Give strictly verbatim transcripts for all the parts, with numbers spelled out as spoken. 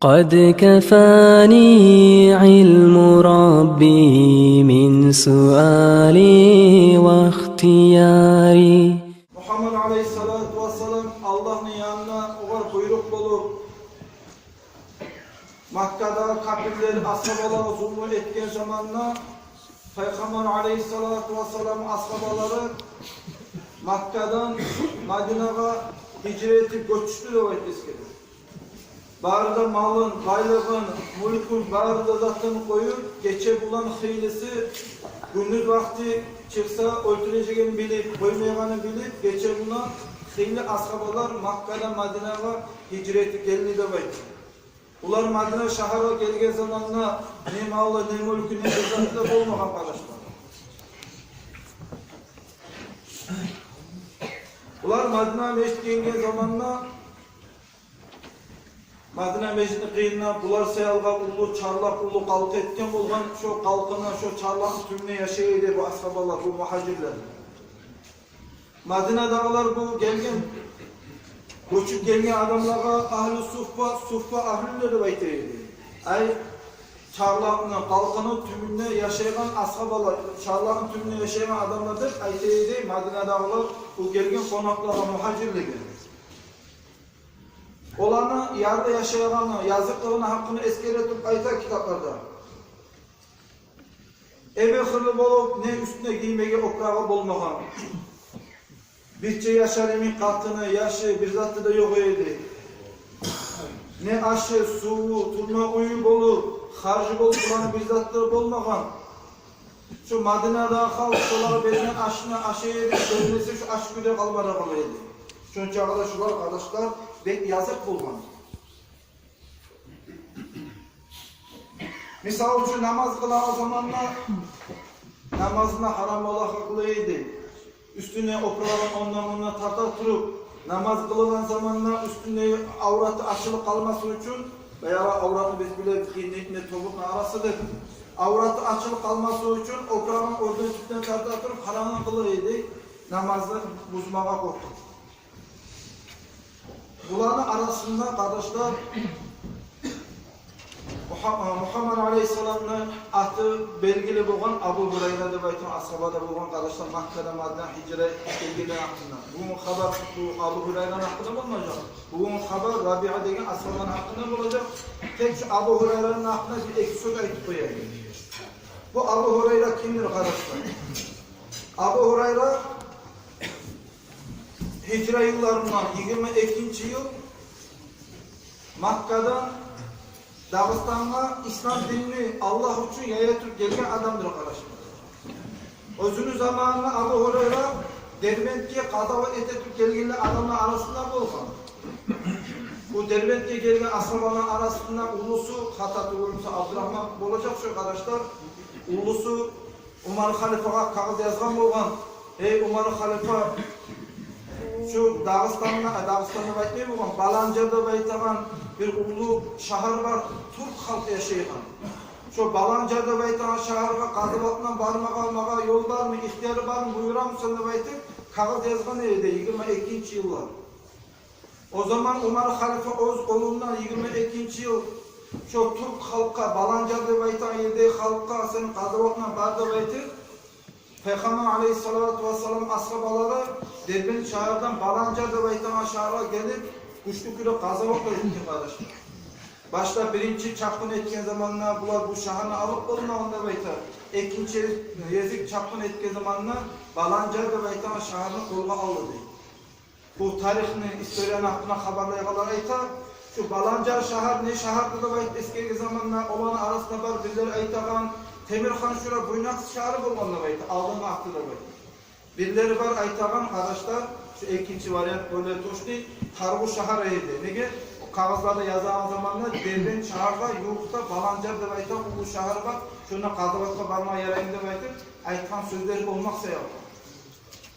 قد كفاني علم ربي من سؤالي واختياري. Мугьаммад алейгьиссалату вассалам Аллагьны янындан огъар буйрукъ болуп, Маккадагъы капирлер асгьабалагъа зулму этген заманда, Пайхаммар алейгьиссалату вассалам асгьабалары Маккадан Мадинагъа гьижра этип гёчюшдю деп айтып эсгере. Бары да малын, байлыгъын, мюлкюн, бары да затын къоюп, гече булан хыйлысы, гюндюз вакъти чыкъса оьлтюрежегин билип, къоймайгъанын билип, гече булан хыйлы асгьабалар Маккадан Мадинагъа гьижра этип гелди деп айта. Булар Мадина шагьаргъа гелген заманда не малы, не мюлкю, не заты да болмагъан, къардашлар. Булар Мадина межитге гелген заманда, Мадина межитни къырыйында булар саялы уллу чарлакъ, уллу къалкъы этген болгъан. Шо къалкъыны, шо чарлакъны тюбюнде яшай эди бу асгьабалар, бу мугьажирлер. Мадинадагъылар бу гелген, гёчюп гелген адамлагъа агьлу суффа, суффа агьлюлер деп айта эди. Ай, чарлакъны, къалкъыны тюбюнде яшайгъан асгьабалар, чарлакъны тюбюнде яшайгъан адамлар деп айта эди Мадинадагъылар бу гелген къонакълагъа, мугьажирлеге. Оланы ярда яшайгъаны, языкълыгъыны гьакъында эсгере туруп айта китапларда. Эбир хырлы болуп, не уьстюне гиймеге опурагъы болмагъан, бирче яшар йимик къатыны, яшы, бир заты да ёкъ эди. Не ашы, суву, турма уьюн болуп, харжы болуп турагъан бир заты да болмагъан. Шо Мадинадагъы халкъ шолагъа берген ашны ашай эди, бермесе шо аш кюйде къалмагъа къала эди. Шончакъы да шолар, къардашлар, бек языкъ болгъан. Мисал учун, намаз къылагъан заманда намазына гьарам бола къыла эди. Уьстюне опурагъын ондан-мундан тарта туруп, намаз къылагъан заманда уьстюне авраты ачылып къалмасы учун, баягъы авратны биз билебиз, къыйын этме тобукъну арасы деп, авраты ачылып къалмасы учун опурагъын оьрден-тюпден тарта туруп, гьарамны къыла эди, намазны бузмагъа къоркъуп. Буланы арасында, къардашлар, Мугьа-, Мугьаммад алейгьиссаламны аты белгили болгъан Абу Гьурайра деп айтагъан асгьаба да болгъан, къардашлар, Маккадан Мадинагъа гьижра этип гелгенлер гьакъында. Бугюн хабар бу Абу Гьурайраны гьакъында болмажакъ. Бугюн хабар Рабиа деген асгьабаны гьакъында болажакъ. Тек шу Абу Гьурайраны гьакъында бир-эки сёз айтып къояйым. Бу Абу Гьурайра кимдир, къардашлар? Абу Гьурайра гьижра йылларындан йигирма экинчи йыл Маккадан Дагъыстангъа ислам динни Аллагь учун яя туруп гелген адамдыр, къардашлар. Оьзюню заманында Абу Гьурайра Дербентге къазават эте туруп гелгенлер адамлар арасында болгъан. Бу Дербентге гелген асгьабаланы арасында уллусу, хата тюгюл буса, Абдурагьман болажакъ шо, къардашлар, уллусу Умар халифагъа кагъыз язгъан болгъан: «Эй, Умар халифа, шу Дагъыстанда, э, Дагъыстан деп айтмай болгъан, Баланжар деп айтагъан бир уллу шагьар бар, тюрк халкъ яшайгъан. Шо Баланжар деп айтагъан шагьаргъа къазаватман бармагъа магъа ёл бармы, ихтияр бармы, буюрамысан?» — деп айтып, кагъыз язгъан эди йигирма экинчи йыллар. О заман Умар халифа оьз къолундан йигирма экинчи йыл шо тюрк халкъгъа, Баланжар деп айтагъан ердеги халкъгъа: «Сен къазаватман бар», — деп айтып, Пайхаммар алейгьиссалату вассалам асгьабалары Дербент шагьардан Баланжар деп айтагъан шагьаргъа гелип, гючлю кюйде къазават этген, къардашлар. Башда биринчи чапгъын этген заманда булар бу шагьарны алып болмагъан деп айта. Экинчи гезик чапгъын этген заманда Баланжар деп айтагъан шагьарны къолгъа алды дей. Бу тарихни, историяны гьакъында хабарлайгъанлар айта, шу Баланжар шагьар не шагьардыр деп айтып эсгерген заманда, оланы арасында бар бирлер айтагъан, Темирхан-Шура Буйнакск шагьары болгъан деп айта, алдынгъы аты деп айта. Бирлери бар айтагъан, къардашлар, шу экинчи вариант более точный, Таргъу шагьар эди. Неге? О кагъызларда язагъан заманда Дербент шагьаргъа ювукъда Баланжар деп айтагъан уллу шагьар бар, шонда къазаватгъа барма ярайым деп айтып айтгъан сёзлери болмакъ саялы.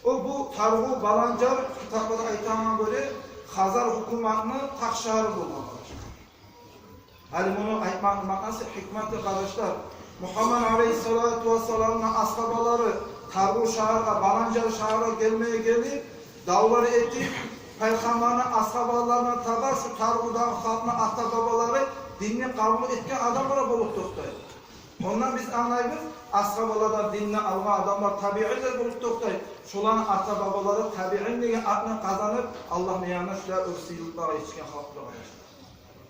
О бу Таргъу, Баланжар, китапларда айтагъангъа гёре, хазар гьукуматны тахшагьары болгъан, къардашлар. Гьали муну айтмакъны маънасы, гьикматы, къардашлар, Мугьаммад алейгьиссалату вассаламны асгьабалары Таргъу шагьаргъа, Баланжар шагьаргъа гелмеге гелип, давлар этип, Пайхаммарны асгьабаларына таба шу Таргъудагъы халкъны ата-бабалары Динни къабул этген адамлар болуп токътай. Ондан биз англайбыз, асгьабалардан динни алгъан адамлар табиинлер болуп токътай. Шоланы ата-бабалары табиин деген атны къазанып, Аллагьны янына шулай оьр сыйлыкълагъа етишген халкъ, къардашлар.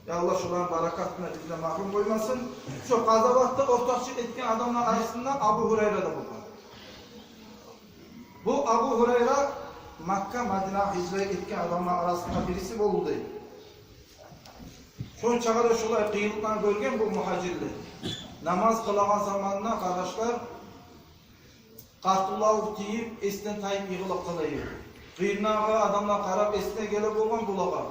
Я Аллагь, шоланы баракатына бизин де магьрюм къоймасын. Шо къазаватда ортакъчылыкъ этген адамлар арасында Абу Гьурайра да болгъан. Бу Абу Гьурайра Макка, Мадинагъа гьижра этген адамлар арасында бириси болду дей. Шончагъа да шолай къыйынлыкъланы гёрген бу мугьажирлер. Намаз къылагъан заманда, къардашлар, къартыллыкъ тийип, эсден тайып йыгъылып къала эди. Къырыйындагъы адамлар къарап, эсине геле болгъан булагъа.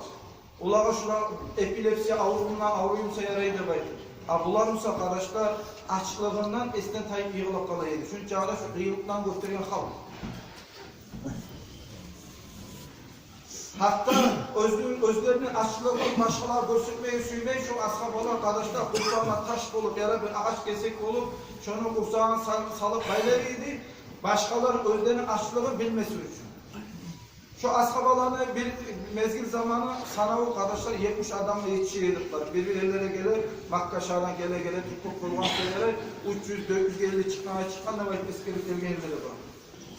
Олагъа шулар эпилепсия аврувундан авруй буса ярай деп айтып. А булар буса, къардашлар, ачлыгъындан эсден тайып йыгъылып къала эди. Шончагъа да шо къыйынлыкъланы гёрсетген халкъ. Гьатта оьзлерин, оьзлерини ачлыгъын башгъалагъа гёрсетмеге сюймей, шо асгьабалар, къардашлар, къурсагъына таш болуп, яда бир агъач кесек болуп, шону къурсагъына сал-, салып байлай эди, башгъалар оьзлерини ачлыгъын билмесин учун. Шо асгьабаланы бир мезгил заманы санаву, къардашлар, етмиш адамгъа етише эди. Бир-бир ерлеге геле, Макка шагьардан геле-геле, тюпюк болгъан саялы уьч юз, дёрт юз элли чыкъгъан, чыкъгъан деп айтып эсгерип гелген ерлери бар.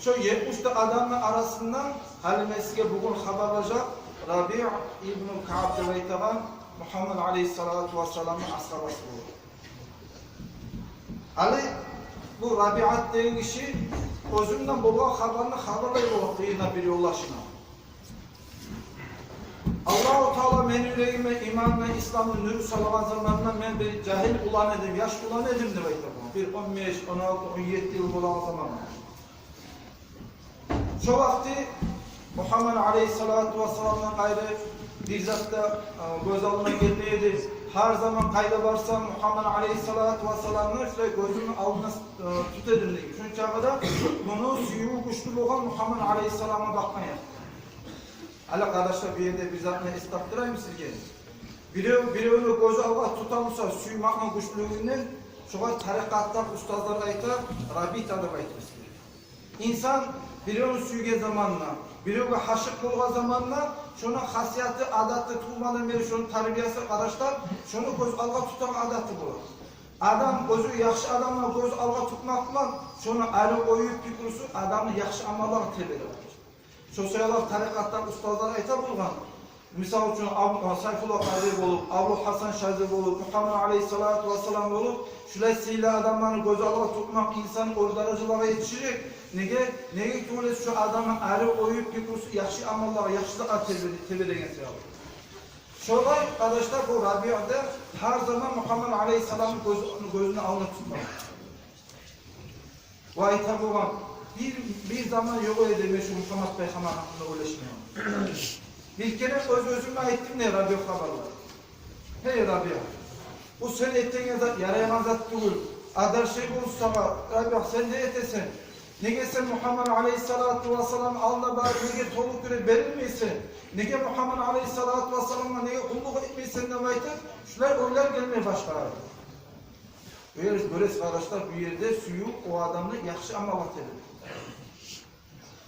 Шо етмиш де адамны арасында гьали мен сизге бугюн хабарлажакъ Рабиъ ибну Каъб деп айтагъан Мугьаммад алейгьиссалату вассаламны асгьабасы бола. Гьали бу Рабиат деген гиши оьзюнден болгъан хабарны хабарлай бола къырыйына бир ёлдашына. Аллагьу Таала мени юрегиме иманны, исламны нюрю салагъан заманда мен бир жагьил улан эдим, яш улан эдим деп айта бу. Бир он беш, он алты, он етти йыл болагъан заманда. Шо вакъти Мугьаммад алейгьиссалату вассаламдан къайры бир зат да, э, гёз алдына гелмей эди. Гьар заман къайда барсам, Мугьаммад алейгьиссалату вассаламны шулай гёзюмню алдына, э, тута эдим дей. Шончагъы да муну сюювю гючлю болгъан Мугьаммад алейгьиссаламгъа бакъгъан якъда. Гьали, къардашлар, бу ерде бир затны эс тапдырайым сизге. Бирев биревню гёз алгъа тута буса сюймекни гючлюлюгюнден, шогъар тарикъатдан устазлар айта, рабита деп айтып эсгере. Инсан биревню сюйген заманда, биревге гьашыкъ болгъан заманда, шону хасияты, адаты тувмадан берли шону тарбиясы, къардашлар, шону гёз алгъа тутагъан адаты бола. Адам оьзю яхшы адамны гёз алгъа тутмакъ булан, шону ари оюп пикрусу адамны яхшы амаллагъа тебере. Шо саялы тарикъатдан устазлар айта болгъан. Мисал учун, Абу, Сайфулла Къади болуп, Абу Гьасан Шазили болуп, Мугьаммад алейгьиссалату вассалам болуп, шулай сыйлы адамланы гёз алгъа тутмакъ инсанны оьр даражалагъа етишдирежек. Неге? Неге тюгюл эсе шо адамны ари оюп пикрусу яхшы амаллагъа, яхшылыкъгъа тебе-, тебереген саялы. Шолай, къардашлар, бу Рабиа да гьар заман Мугьаммад алейгьиссаламны гёз-, гёзюню алдына тутмагъан. Ва айта болгъан: «Бир, бир заман ёкъ эди мен шу Мугьаммад пайхаммар гьакъында ойлашмайгъан. Бир керен оьз-оьзюме айтдым, – дей Рабиа, – хабарлап: гьей, Рабиа, бу сен этеген зат ярайгъан зат тюгюл. Адар шей болсун сагъа, Рабиа, сен не этесен? Неге сен Мугьаммад алейгьиссалату вассаламны алдына барып, неге толу кюйде берилмейсен? Неге Мугьаммад алейгьиссалату вассаламгъа, неге къуллукъ этмейсен?» – деп айтып, шулай ойлар гелмей башлагъан. Гёресиз, къардашлар, бу ерде сююв о адамны яхшы амаллагъа тебере.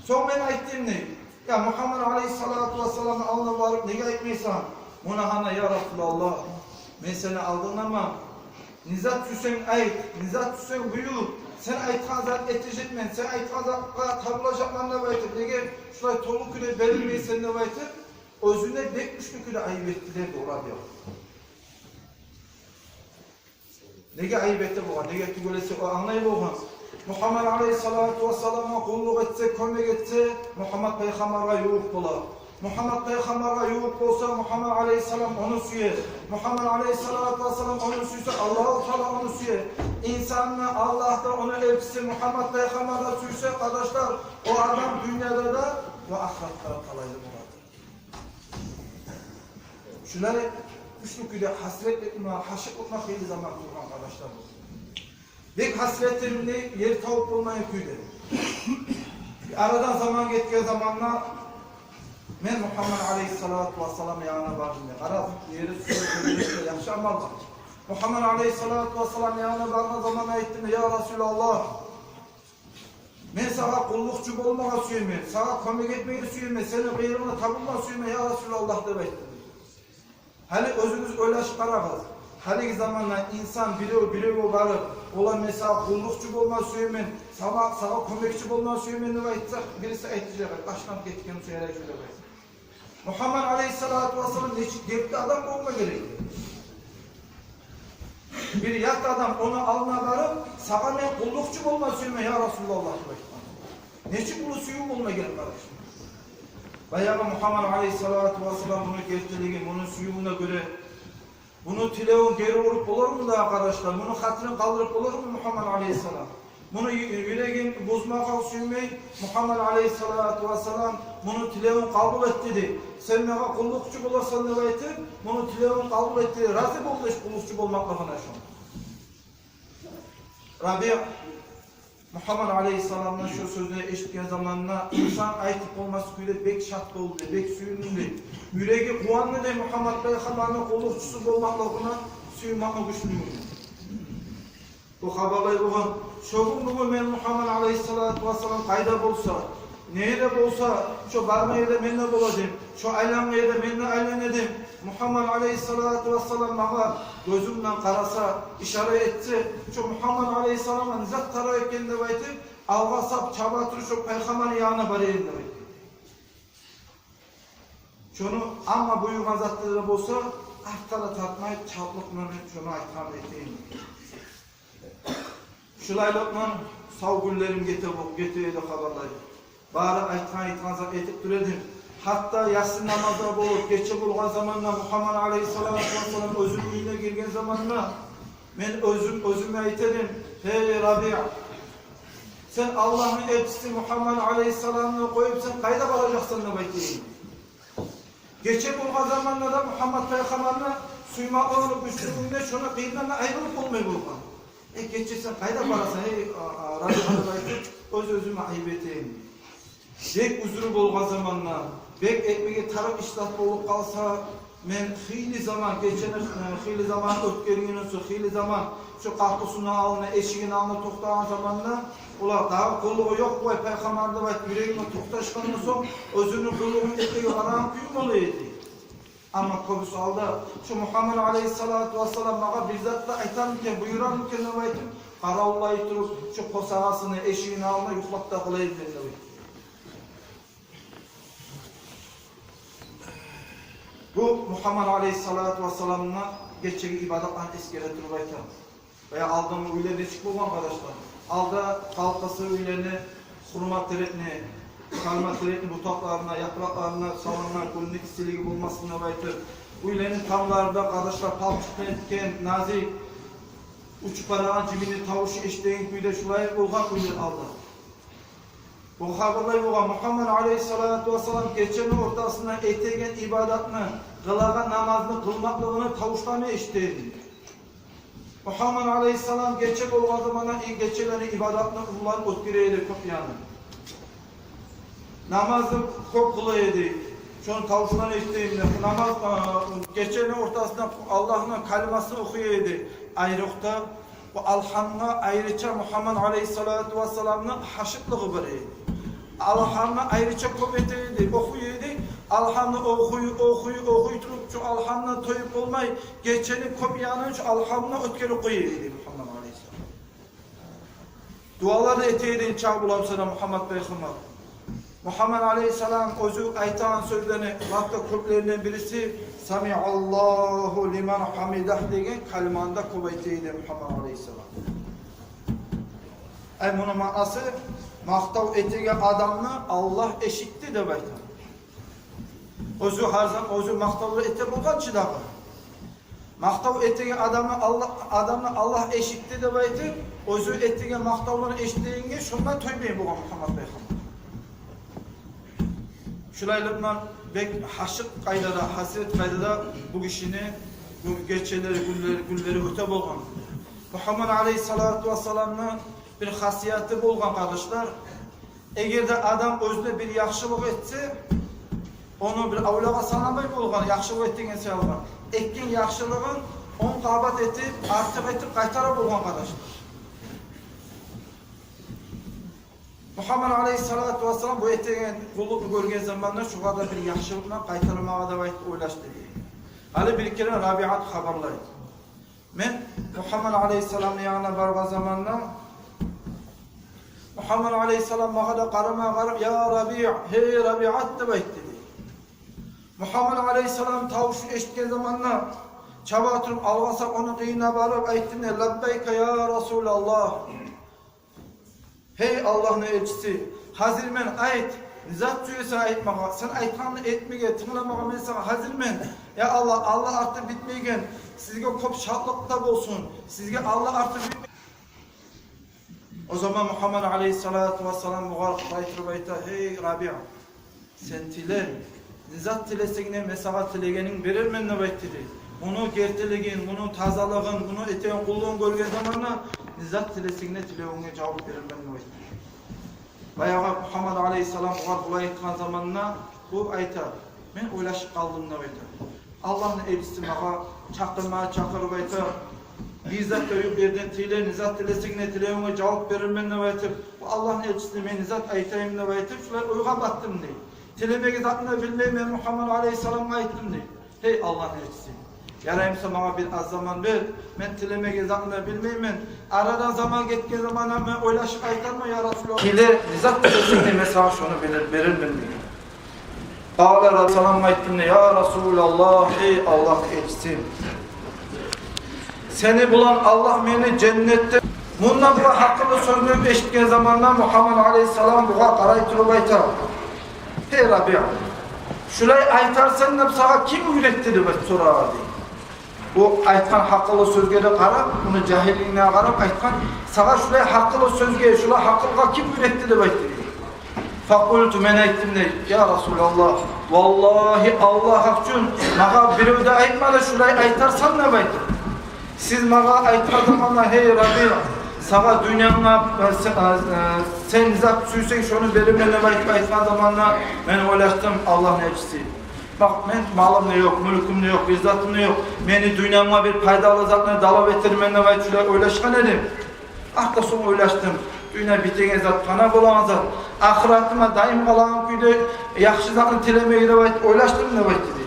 Сонг мен айтдым, – дей, – я, Мугьаммад алейгьиссалату вассаламны алдына барып, неге айтмайсан? Муна гьана, я Расулаллагь, мен сени алдынгдаман. Не зат сюйсенг айт, не зат сюйсенг буюр. Сен айтгъан зат этежекмен, сен айтгъан затгъа табулажакъман деп айтып, неге шулай толу кюйде берилмейсен деп айтып, оьзюне бек гючлю кюйде айып этди деп олар деп. Неге айып эте болгъан? Неге тюгюл эсе о англай болгъан. Мугьаммад алейгьиссалату вассаламгъа къуллукъ этсе, кёмек этсе, Мугьаммад пайхаммаргъа ювукъ бола. Мугьаммад пайхаммаргъа ювукъ болса, Мугьаммад алейгьиссалам ону сюе. Мугьаммад алейгьиссалату вассалам ону сюйсе, Аллагьу Таала ону сюе. Инсанны Аллагь да, ону элчиси Мугьаммад пайхаммар да сюйсе, къардашлар, о адам дюньяда да ва ахыратда да талайлы болады. Шулай гючлю кюйде гьасиретленип, гьашыкълыкъ этме хыйлы заман тургъан, къардашлар. Бек гьасиретленип, ер табып болмайгъан кюйде. Арадан заман гетген заманда мен Мугьаммад алейгьиссалату вассаламны янына бардым. Къарап, ери сюйсе, яхшы амал бар. Мугьаммад алейгьиссалату вассаламны янына баргъан заманда айтдым: «Я Расулаллагь, мен сагъа къуллукъчу болмагъа сюемен, сагъа кёмек этмеге сюемен, сени къыйрыгъынгда табулма сюемен, я Расулаллагь», – деп айтдым. Гьали оьзюгюз ойлашып къарагъыз. Гьалиги заманда инсан бирев-биревге барып, олар, масала, къуллукъчу болма сюемен, сагъа, сагъа кёмекчи болма сюемен деп айтса, бириси айтажакъ, башланып гетген сюе деп айтса. Мугьаммад алейгьиссалату вассалам нечик герти адам болма герек? Бир ят адам ону алдына барып, сагъа мен къуллукъчу болма сюемен, я Расулаллагь, деп айтгъан. Нечик уллу сююв болма герек, къардашым? Баягъы Мугьаммад алейгьиссалату вассалам муну гертилигин, муну сюювюне гёре, муну тилевюн гери уруп болармы дагъы, къардашлар? Муну хатирин къалдырып болармы Мугьаммад алейгьиссалам? Муну ю-, юрегин бузмагъа сюймей, Мугьаммад алейгьиссалату вассалам муну тилевюн къабул этди дей. Сен магъа къуллукъчу боларсан деп айтып, муну тилевюн къабул этди дей. Рази болду шу къуллукъчу болмакълыгъына шо. Рабиъ Мугьаммад алейгьиссаламны шо сёзюн эшитген заманда, инсан айтып болмас кюйде бек шат болду, бек сююндю. Юреги къуванды дей Мугьаммад пайхаммарны къуллукъчусу болмакълыгъына сююнмеге гючлюгюнден. Бу хабарлай болгъан: шо гюн бугюн мен, Мугьаммад алейгьиссалату вассалам къайда болса, неде болса, шо баргъан ерде мен де бола эдим, шо айлангъан ерде мен де айлана эдим. Мугьаммад алейгьиссалату вассалам магъа гёзюнден къараса, ишара этсе, шо Мугьаммад алейгьиссаламгъа не зат тарыкъ экен деп айтып, алгъасап чаба туруп, шо пайхаммарны янына бара эдим деп айтып. Шону, амма буюргъан затда да болса, артгъа да тартмай, чалтлыкъ булан шону айтгъанны этейим. Шулайлыкъ булан сав гюнлерим гете, гете эди, хабарлай. Бары айтгъан, айтгъан зат этип тура эдим. Гьатта яссы намазда болуп, гече болгъан заманда, Мугьаммад алейгьиссалату вассалам оьзюню уьюне гирген заманда, мен оьзюм, оьзюме айта эдим: «Гьей, Рабиъ, сен Аллагьны элчиси Мугьаммад алейгьиссаламны къоюп, сен къайда баражакъсан?» — деп айта эдим. Гече болгъан заманда да Мугьаммад пайхаммарны сюймеклигингни гючлюгюнден шону къырыйындан да айрылып болмай болгъан. «Э, гече сен къайда барасан, эй, а, а, Рабиъ?» — деп айтып, оьз-оьзюме айып этейим. Бек узру болгъан заманда, бек этмеге тарыкъ иш зат болуп къалса, мен хыйлы заман, гечени, э, хыйлы заман оьтгергенден сонг, хыйлы заман шо къапусуну алдына, эшигини алдына токътагъан заманда, олар дагъы къуллугъу ёкъ булай пайхаммарны деп айтып, юрегиме токъташгъандан сонг, оьзюню къуллугъун этмеге барагъан кююм бола эди. Амма кёбюсю гьалда шо Мугьаммад алейгьиссалату вассалам магъа бир зат да айтармы экен, буюрармы экен деп айтып, къаравуллай туруп, шо босагъасыны эшигини алдына юхлап да къала эдим мен деп айтып. Бу Мугьаммад алейгьиссалату вассаламны гечеги ибадатларын эсгере туруп айтаман. Баягъы алдынгъы уьйлер нечик болгъан, къардашлар? Алда халкъысы уьйлени хурма терекни, пальма терекни бутакъларына, япыракъларына салынгъан, гюнню иссилиги болмасын деп айтып. Уьйлени тамларында, къардашлар, палчыкъдан этген назик учуп барагъан жибинни тавушу эшитеген кюйде шулай болгъан уьйлер алда. Бу хабарлай болгъан: Мугьаммад алейгьиссалату вассалам гечени ортасында этеген ибадатны, къылагъан намазны къылмакълыгъыны тавушларын эшите эди. Мугьаммад алейгьиссалам гече болгъан заманда, и, гечелени ибадатны уллуланып оьтгере эди кёп яны. Намазны кёп къыла эди. Шону тавушларын эшите эди. Намаз, а, гечени ортасында Аллагьны калимасын охуй эди. Айрокъда бу Алгьамгъа айрыча Мугьаммад алейгьиссалату вассаламны гьашыкълыгъы бар эди. Алгьамны айрыча кёп эте эди, охуй эди. Алгьамны охуй, охуй, охуй туруп, шо Алгьамдан тоюп болмай, гечени кёп янын шо Алгьамда оьтгерип къоя эди Мугьаммад алейгьиссалам. Дуалар да эте эди чакъы буламсана Мугьаммад пайхаммар. Мугьаммад алейгьиссалам оьзю айтагъан сёзлени лап да кёплеринден бириси «Самиаллагьу лиман гьамидагь» деген калиманы да кёп айта эди Мугьаммад алейгьиссалам. Ай, муну маънасы, макътав этеген адамны Аллагь эшитди деп айта. Оьзю гьар зам-, оьзю макътавлар эте болгъан чы дагъы. Макътав этеген адамны Аллагь, адамны Аллагь эшитди деп айтып, оьзю этеген макътавланы эшитегенге шондан тоймай болгъан Мугьаммад пайхаммар. Шулайлыкъ булан бек гьашыкъ къайдада, гьасирет къайдада бу гишини бу гечелери, гюнлери, гюнлери оьте болгъан. Мугьаммад алейгьиссалату вассаламны бир хасияты болгъан, къардашлар. Эгер де адам оьзюне бир яхшылыкъ этсе, ону бир авлиягъа санамай болгъан, яхшылыкъ этген саялы. Этген яхшылыгъын он къабат этип, артыкъ этип къайтара болгъан, къардашлар. Мугьаммад алейгьиссалату вассалам бу этеген къуллукъну гёрген заманда шогъар да бир яхшылыкъны къайтармагъа деп айтып ойлашды. Гьали бир керен Рабиат хабарлай. Мен Мугьаммад алейгьиссаламны янына баргъан заманда, Мугьаммад алейгьиссалам магъа да къарама къарап: «Я Рабиъ, гьей Рабиат», — деп айтды дей. Мугьаммад алейгьиссалам тавушун эшитген заманда, чаба туруп алгъасап, ону къырыйына барып айтдым дей: «Лаббайка, я Расулаллагь». «Гьей Аллагьны элчиси, гьазирмен, айт, не зат сюесен айтмагъа, сен айтгъанны этмеге, тынгламагъа мен сагъа гьазирмен. Я Аллагь, Аллагь арты битмейген, сизге кёп шатлыкъ да болсун, сизге Аллагь арты битмейген». О заман Мугьаммад алейгьиссалату вассалам бугъар къарай туруп айта: «Гьей Рабиъ, сен тиле, не зат тилесенг де, мен сагъа тилегенинг берермен», — деп айтды дей. Муну гертилигин, муну тазалыгъын, муну этеген къуллугъун гёрген заманда, не зат тилесенг де, тилевюнге жавап берермен деп айтды. Баягъы Мугьаммад алейгьиссалам бугъар булай айтгъан заманда, бу айта: «Мен ойлашып къалдым», — деп айта. «Аллагьны элчиси магъа чакъырма чакъырып айта, бир зат да ёкъ ерден тиле, не зат тилесенг де, тилевюнге жавап берермен деп айтып, бу Аллагьны элчисине мен не зат айтайым деп айтып, шулай ойгъа батдым», — дей. «Тилемеге затны да билмеймен, Мугьаммад алейгьиссаламгъа айтдым», — дей. «Гьей Аллагьны элчиси, ярай буса магъа бир аз заман бер, мен тилемеге затны да билмеймен. Арадан заман гетген заманда мен ойлашып айтарман, я Расулаллагь. Тиле, не зат тилесенг де, мен сагъа шону берер-, берермен», — деген. Къала Расулаллагь, айтдым дей: «Я Расулаллагь, гьей Аллагьны элчиси, сени булан Аллагь мени женнетде». Мунда булай гьакъыллы сёзню эшитген заманда Мугьаммад алейгьиссалам бугъар къарай туруп айта: «Гьей Рабиъ, шулай айтарсан деп сагъа ким уьйретди?» — деп сорай дей. Бу айтгъан гьакъыллы сёзге де къарап, муну жагьиллигине къарап айтгъан: «Сагъа шулай гьакъыллы сёзге, шулай гьакъылгъа ким уьйретди?» — деп айтды дей. Факъулту, мен айтдым дей: «Я Расулаллагь, валлагьи, Аллагь гьакъ учун, магъа бирев де айтмады шулай айтарсан деп айтып. Сиз магъа айтгъан заманда, гьей Рабиъ, сагъа дюньянгда, э, се-, э, э, сен зат сюйсенг, шону беремен деп айтып айтгъан заманда, мен ойлашдым, Аллагьны элчиси, бакъ, мен малым да ёкъ, мюлкюм де ёкъ, бир затым да ёкъ. Мени дюньямгъа бир пайдалы затны талап этермен деп айтып шулай ойлашгъан эдим. Артда сонг ойлашдым, дюнья битеген зат, пана болагъан зат, ахыратыма даим къалагъан кюйде яхшы затны тилемеге деп айтып ойлашдым», — деп айтды дей.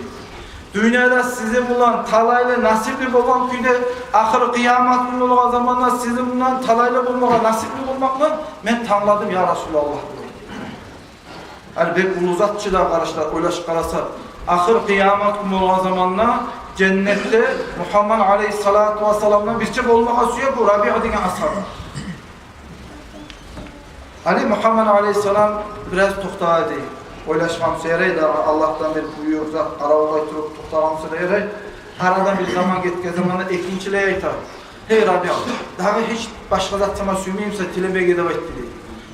«Дюньяда сизин булан талайлы, насипли болгъан кюйде, ахыр къыямат гюн болгъан заманда сизин булан талайлы болмагъа, насипли болмакъны мен тангладым, я Расулаллагь», — деп айтды. Гьали бек уллу зат чы да, къардашлар, ойлашып къараса, ахыр къыямат гюн болгъан заманда женнетде Мугьаммад алейгьиссалату вассаламдан бирче болмагъа сюе бу Рабиъ деген асгьаб. Гьали Мугьаммад алейгьиссалам бираз токътай дей. Ойлашгъан сюе ярай да, Аллагьдан бир буйрукъ зат къаравуллай туруп токътагъан сюе ярай. Арадан бир заман гетген заманда экинчилей айта: «Гьей Рабиъ, дагъы гьеч башгъа зат сама сюймеймисен тилемеге?» — деп айтды дей.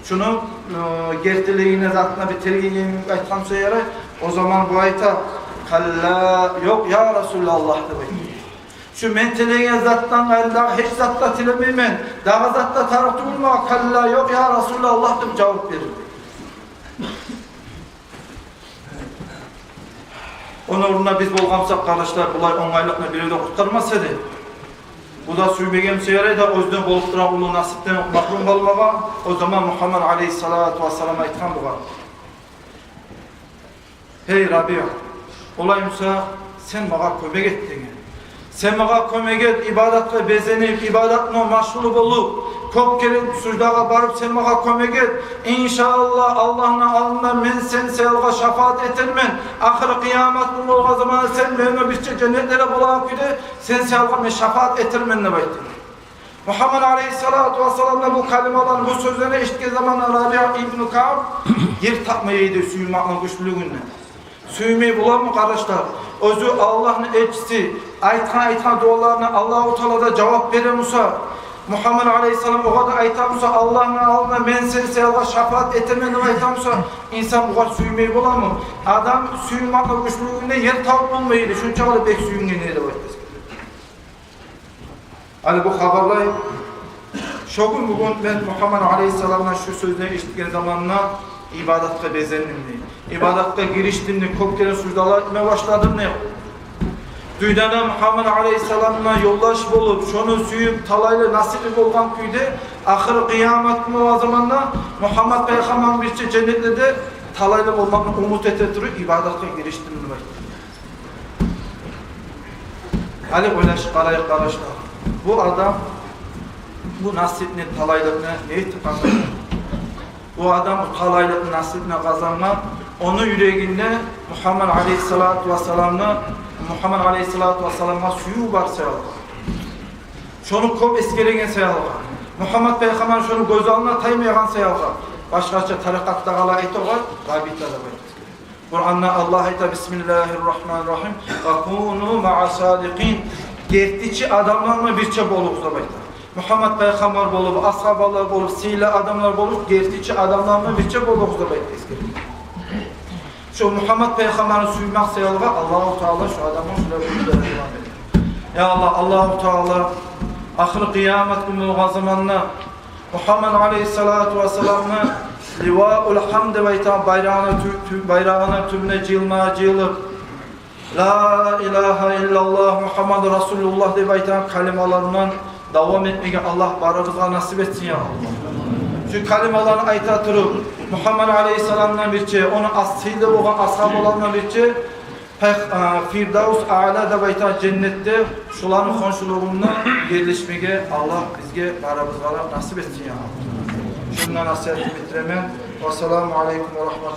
Шуну, э, гертилигине, затына бир тергеген айтгъан сюе ярай. О заман бу айта: «Калла, ёкъ, я Расулаллагь», — деп айтды. «Шу мен тилеген затдан къайры дагъы гьеч зат да тилемеймен. Дагъы зат да тарыкъ тюгюл магъа. Калла, ёкъ, я Расулаллагь», — деп жавап берди. Ону орнуна биз болгъан бусакъ, къардашлар, булай онгайлыкъны бирев де къутгъармас эди. Бу да сюймеген сюе ярай да оьзюне болуп турагъан уллу насипден магьрюм болмагъа. О заман Мугьаммад алейгьиссалату вассалам айтгъан бугъар: «Гьей Рабиъ, олай буса сен магъа кёмек эт», — деген. «Сен магъа кёмек эт, ибадатгъа безенип, ибадатына машгъул болуп, кёп керен суждагъа барып, сен магъа кёмек эт. Иншааллагь, Аллагьны алдында мен сен саялгъа шапаат этермен. Ахыр къыямат гюн болгъан заманда сен мени бирче женнетледе болагъан кюйде сен саялгъа мен шапаат этермен», — деп айтды. Мугьаммад алейгьиссалату вассаламдан бу калималаны, бу сёзлени эшитген заманда Рабиъ ибну Каъб ер тапмай эди сююнмекни гючлюлюгюнден. Сюймей боламы, къардашлар? Оьзю Аллагьны элчиси айтгъан, айтгъан дуаларына Аллагьу Таала да жавап бере буса, Мугьаммад алейгьиссалам огъар да айта буса, Аллагьны алдында мен сен саялгъа шапаат этермен деп айта буса, инсан бугъар сюймей боламы? Адам сююнмекни гючлюлюгюнден ер тапып болмай эди, шунча да бек сююнген эди деп айтды. Гьали бу хабарлай: «Шо гюн бугюн мен Мугьаммад алейгьиссаламдан шу сёзню эшитген заманда ибадатгъа безендим, — дей. — Ибадатгъа гиришдим, — дей. — Кёп керен суждалар этме башладым, — дей. — Дюньяда Мугьаммад алейгьиссалам булан ёлдаш болуп, шону сююп, талайлы, насипли болгъан кюйде, ахыр къыямат гюн болгъан заманда Мугьаммад пайхаммарны бирче женнетледе талайлы болмакъны умут эте туруп ибадатгъа гиришдим», — деп айтды. Гьали ойлашып къарайыкъ, къардашлар. Бу адам бу насипни, талайлыкъны не этип къазангъан? Бу адам бу талайлыкъны, насипни къазангъан, ону юрегинде Мугьаммад алейгьиссалату вассаламны, Мугьаммад алейгьиссалату вассаламгъа сююв бар саялгъа. Шону кёп эсгереген саялгъа. Мугьаммад пайхаммар шону гёз алдына таймайгъан саялгъа. Башгъача тарикъатдагъылар айта огъар, рабита деп айта. Къуранда Аллагь айта: «Бисмиллагьир рагьманир рагьим. Ва куну маъа садикъин». Гертичи адамланы бирче болугъуз деп айта. Мугьаммад пайхаммар болуп, асгьабалар болуп, сыйлы адамлар болуп, гертичи адамланы бирче болугъуз деп айта эсгерип. Шо Мугьаммад пайхаммарны сюймек саялгъа Аллагьу Таала шо адамгъа шулай буйрукълар берген. Я Аллагь, Аллагьу Таала ахыр къыямат гюн болгъан заманда Мугьаммад алейгьиссалату вассаламны Ливаул Гьамд деп айтагъан байрагъыны тю-, тю-, байрагъыны тюбюне жыйылма жыйылып, «Ла илагьа иллаллагь, Мугьаммаду расулуллагь» деп айтагъан калималарындан давам этмеге Аллагь барыбызгъа насип этсин, я Аллагь. Шу калималаны айта туруп, Мугьаммад алейгьиссаламдан бирче, ону ас-, сыйлы болгъан асгьабаларындан бирче, Пайх-, а, Фирдавс Аъла деп айтагъан женнетде шуланы хоншулугъунда ерлешмеге Аллагь бизге барыбызгъа да насип этсин, я Аллагь. Шунда насигьатымны битиремен. Вассаламу алейкум ва рагьматуллагь.